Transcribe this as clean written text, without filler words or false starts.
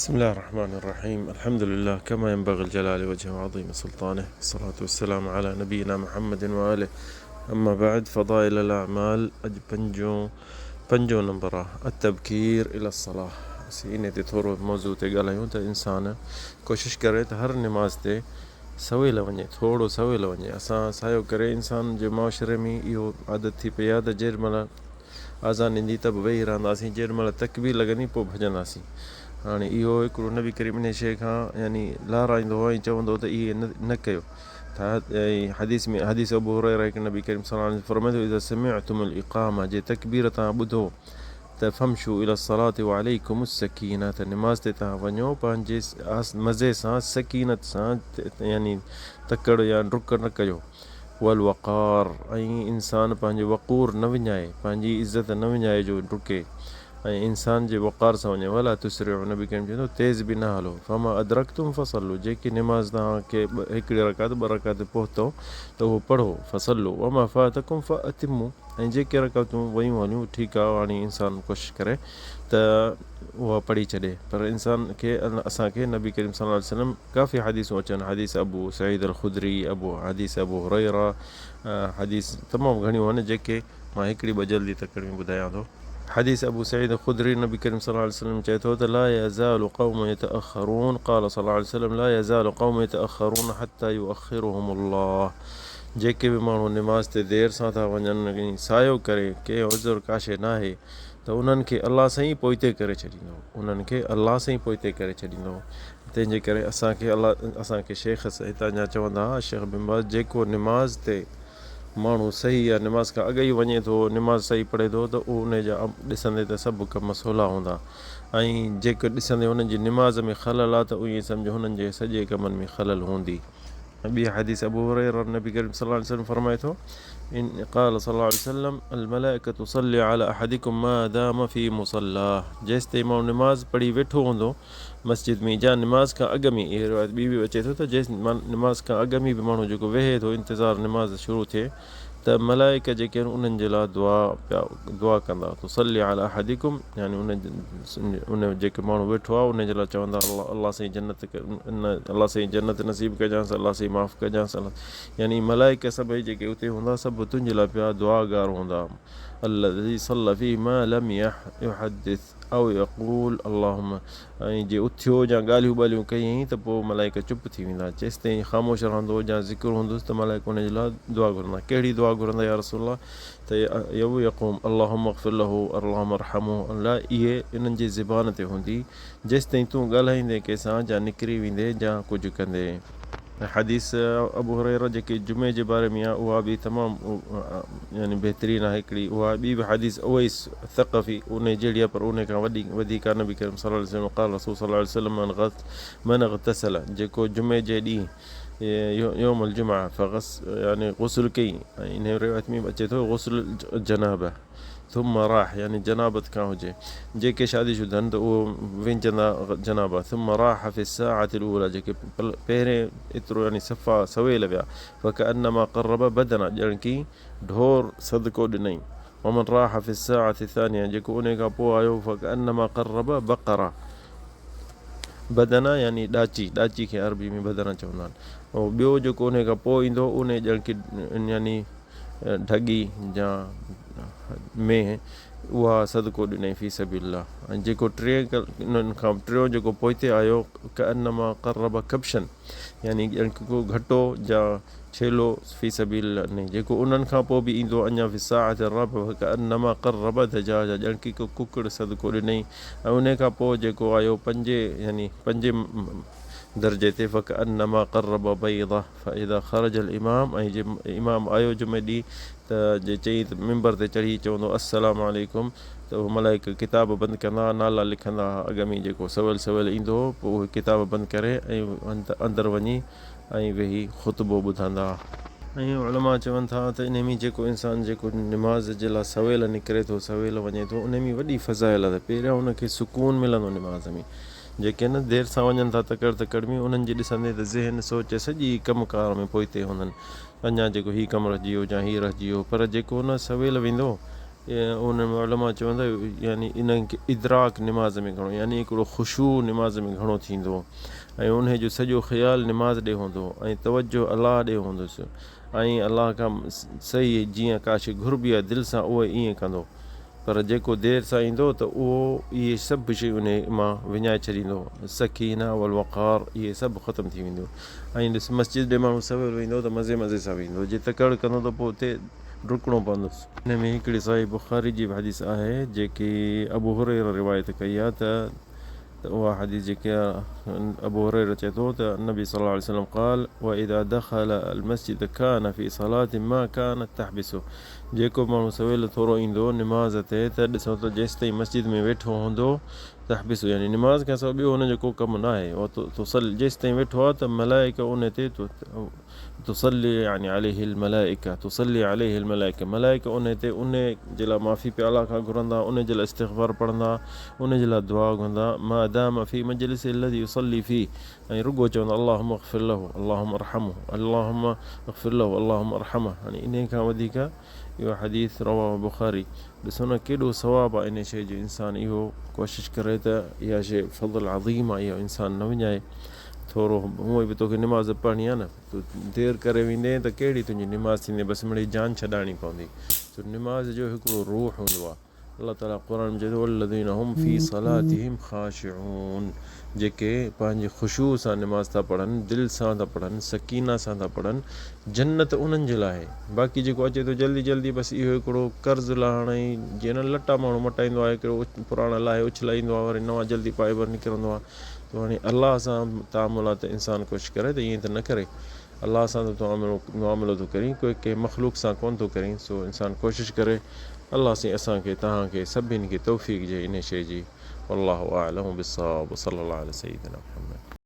بسم الله الرحمن الرحيم الحمد لله كما ينبغي الجلال وجهه وعظيم سلطانه والصلاة والسلام على نبينا محمد وآله اما بعد فضائل الاعمال اڄ پنجون پنجون نمبر آ التبڪير الي الصلاة اسين انهي تي ٿورو موضوع تي ڳالهايون ته انسان ڪوشش ڪري ته هر نماز تي سويل وڃي ٿورو سويل وڃي اسان سايو ڪري انسان جي معاشري ۾ اهو عادت ٿي پئي آ ته جيڏ مهل آذان ايندي ته به ويهي رهنداسين، جيڏ مهل تڪبير لڳندي پوء ڀڄنداسين. هاڻي اهو هڪڙو نبي ڪريم انهيء شيء کان يعني لهرائيندو هو ۽ چوندو هو ته اهي نه ڪيو. ۽ حديث ۾ حديث ابو هريره هڪ نبي ڪريم صلي الله عليه وسلم فرمائي ٿو اذا سمعتم الاقامة جي تڪبير توهان ٻڌو ته فامشوا الي الصلاة وعليڪم السڪينة ته نماز تي توهان وڃو پنهنجي مزي سان سڪينت سان يعني تڪڙ يا ڊڪ نه ڪيو. والوقار ۽ انسان پنهنجو وقور نه وڃائي، پنهنجي عزت نه وڃائي جو ڊڪي ۽ انسان جي وقار سان وڃي، ولا تسرعوا نبي ڪريم چون ٿو تيز به نه هلو، فما ادرڪتم فصلوا جيڪي نماز توهان کي هڪڙي رڪعت ٻه رڪعت پهتو ته اهو پڙهو، فصلوا وما فاتڪم فاتموا ۽ جيڪي رڪعتون ويون هليون ٺيڪ آهي هاڻي انسان ڪوشش ڪري ته اها پڙهي ڇڏي پر انسان کي اسان کي نبي ڪريم صلي الله عليه وسلم ڪافي حديثون اچن حديث ابو سعيد الخدري ابو حديث ابو هريره حديث تمام گهڻيون آهن جيڪي مان هڪڙي ٻه جلدي تڪڙ ۾ ٻڌايان ٿو. حديث ابو سعيد الخدري نبي ڪريم صلي الله عليه وسلم چئي ٿو ته لا يزال قوم يتاخرون قال صلي الله عليه وسلم لا يزال قوم يتاخرون حتي يؤخرهم الله جيڪي به ماڻهو نماز تي دير سان ٿا وڃن ۽ سايو ڪري ڪنهن عذر ڪا شيء ناهي ته انهن کي الله سائين پوئتي ڪري ڇڏيندو انهن کي الله سائين پوئتي ڪري ڇڏيندو تنهن جي ڪري اسان کي الله اسان کي شيخ هتان جا چوندا ها شيخ بن باز جيڪو نماز تي ماڻهو صحيح يا نماز کان اڳ ئي وڃي ٿو نماز صحيح پڙهي ٿو ته اهو ان جا ڏسندي ته سڀ ڪم سولا هوندا ۽ جيڪو ڏسندي هنن جي نماز ۾ خلل آ ته ائين سمجهه هنن جي سڄي ڪمن ۾ خلل هوندي. ٻي حديث ابو هريره نبي ڪريم صلي الله عليه وسلم فرمائي ٿو ان قال صلي الله عليه وسلم الملائڪه تصلي على احدكم ما دام في مصلاه جيستائين ماڻهو نماز پڙهي ويٺو هوندو مسجد ۾ جا نماز کان اڳ ۾ اها روايت ٻي به اچي ٿو ته جيس نماز کان اڳ ۾ به ماڻهو جيڪو ويهي ٿو انتظار نماز شروع ٿئي ته ملائڪ جيڪي آهن انهن جي لاء دعا پيا دعا ڪندا تصلي علي احدڪم يعني ان ان جيڪي ماڻهو ويٺو آهي ان جي لاء چوندا الله الله سائين جنت الله سائين جنت نصيب ڪجانس الله سائين معاف ڪجانس الله يعني ملائڪ سڀئي جيڪي اتي هوندا سڀ تنهنجي لاء پيا دعا گار هوندا الذي صلى فيه ما لم يحدث او يقول اللهم ۽ جي اٿيو يا ڳالهيون ٻالهيون ڪيائين ته پوء ملائڪ چپ ٿي ويندا، جيستائين خاموش رهندو يا ذڪر هوندس ته ملائڪ ان جي لاء دعا گهرندا، ڪهڙي دعا گهرندا يا رسول الله ته يو يقوم اللهم اغفر له اللهم ارحمه الله اهي انهن جي زبان تي هوندي جيستائين تون ڳالهائيندين ڪنهن سان يا نڪري ويندين يا ڪجهه ڪندين. حديث ابو هريره جيڪي جمعي جي باري ۾ آهي اها به تمام يعني بهترين آهي هڪڙي اها ٻي به حديث اويس ثقفي انهي جهڙي آهي پر انهي کان وڏي وڌيڪ آهي نبي ڪريم صلي الله عليه وسلم قال رسول صلي الله عليه وسلم من غس من اغتسل جيڪو جمعي جي ڏينهن يوم الجمعه فغس يعني غسل ڪئي ۽ انهي روايت ۾ به اچي ٿو غسل الجنابه ثم راح يعني جنابت کان هجي جيڪي شادي شده آهن ته اهو وهنجندا جنابه ثم راح في الساعة الاولى جيڪي پهرين ايترو يعني صفا سويل ويا فڪأنما قرب بدنه ڄڻ ڪي ڍور صدقو ڏنائين ومن راح في الساعة الثانية جيڪو انهي کان پوء آيو فڪأنما قرب بقره بدنه يعني ڏاچي ڏاچي کي عربي ۾ بدنه چوندا آهن ۽ ٻيو جيڪو انهي کان پوء ايندو انهي ڄڻ ڪي يعني ڍڳي يا مينهن اها صدقو ڏنائين في سبيل الله ۽ جيڪو ٽئين انهن کان ٽيون جيڪو پوئتي آيو ڪأنما قرب ڪبشا يعني ڄڻ ڪو گهٽو يا ڇيلو في سبيل الله ڏنائين جيڪو انهن کان پوء به ايندو اڃا في الساعة الرابعة فڪأنما قرب دجاجة ڄڻ ڪي ڪو ڪڪڙ صدقو ڏنائين ۽ انهي کان پوء جيڪو آيو پنجين يعني پنجين درجي تي فڪأنما قرب بيضة فاذا خرج الامام ۽ جي امام آيو جمعي ڏينهن ته جي چئي ته منبر تي چڙهي چوندو السلام عليڪم ته اهي ملائڪ ڪتاب بند ڪندا نالا لکندا ها اڳ ۾ جيڪو سويل سويل ايندو هو پوء اهي ڪتاب بند ڪري ۽ اندر وڃي ۽ ويهي خطبو ٻڌندا. ۽ علماء چون ٿا ته انهي ۾ جيڪو انسان جيڪو نماز جي لاء سويل نڪري ٿو سويل وڃي ٿو انهي ۾ وڏي فضائل آهي پهريان ان کي سڪون ملندو نماز ۾ جيڪي نه دير سان وڃن ٿا تڪڙ تڪڙ ۾ انهن جي ڏسندي ته ذهن سوچ سڄي ڪم ڪار ۾ پوئتي هوندن اڃا جيڪو هي ڪم رهجي ويو يا هي رهجي ويو پر جيڪو نه سويل ويندو ان ۾ علماء چون ٿا يعني انهن کي ادراڪ نماز ۾ گهڻو يعني هڪڙو خشوع نماز ۾ گهڻو ٿيندو ۽ انهي جو سڄو خيال نماز ڏي هوندو ۽ توجه الله ڏي هوندس ۽ الله کان صحيح جيئن ڪا شي گهربي آهي دل سان اهو ائين ڪندو پر جيڪو دير سان ايندو ته اهو اهي سڀ شيون انهي مان وڃائي ڇڏيندو سڪينه والوقار اهي سڀ ختم ٿي وينديون ۽ ڏس مسجد ڏي ماڻهو سويل ويندو ته مزي مزي سان ويندو جي تڪڙ ڪندو ته پوء اتي ڊڪڻو پوندس. ان ۾ هڪڙي صحيح بخاري جي به حديث آهي جيڪي ابو هريره روايت ڪئي آهي ته ته اها حديث جيڪي ابو هريره چئي ٿو ته النبي صلي الله عليه وسلم قال واذا دخل المسجد كان في صلاة ما كانت تحبسه جيڪو به ماڻهو سويل ٿورو ايندو نماز تي ته ڏسو ته جيستائين مسجد ۾ ويٺو هوندو تحبسه يعني نماز کان سواء ٻيو هن جو ڪو ڪم ناهي تصلي جيستائين ويٺو آهي ته ملائڪ ان تي تصلي يعني عليه الملائڪه تصلي عليه الملائڪه ملائڪ ان تي ان جي لاء معافي پيا الله کان گهرندا ان جي لاء استغفار پڙهندا ان جي لاء دعا گهرندا ما دام في مجلس الذي يصلي فيه ۽ رڳو چوندا اللهم اغفر له اللهم ارحمه اللهم اغفر له اللهم ارحمه يعني انهي کان وڌيڪ اهو حديث رواه بخاري ڏسو نه ڪيڏو ثواب آهي انهي شيء جو انسان اهو ڪوشش ڪري ته اها شيء فضل عظيم آهي اهو انسان نه وڃائي ٿورو هونئن به توکي نماز پڙهڻي آهي نه تون دير ڪري ويندين ته ڪهڙي تنهنجي نماز ٿيندي بس مڙئي جان ڇڏائڻي پوندي سو نماز جو هڪڙو روح هوندو آهي الله تعالي قرآن ۾ چئي ٿو والذين هم في صلاتهم خاشعون جيڪي پنهنجي خشوع سان نماز ٿا پڙهن دل سان ٿا پڙهن سڪينه سان ٿا پڙهن جنت انهن جي لاء آهي باقي جيڪو اچي ٿو جلدي جلدي بس اهو هڪڙو قرض لاهڻ ۽ جيئن نه لٽا ماڻهو مٽائيندو آهي هڪڙو پراڻا لاهي اڇلائيندو آهي وري نوان جلدي پائي وري نڪرندو آهي ته هاڻي الله سان تعامل آهي ته انسان ڪوشش ڪري ته ائين ته نه ڪري الله سان ته تون معاملو ٿو ڪرين ڪوئي ڪنهن مخلوق سان ڪونه ٿو ڪرين سو انسان ڪوشش ڪري الله سائين اسان کي توهان کي سڀني کي توفيق ڏئي انهي شيء جي والله اعلم بالصواب وصلي الله علي سيدنا محمد.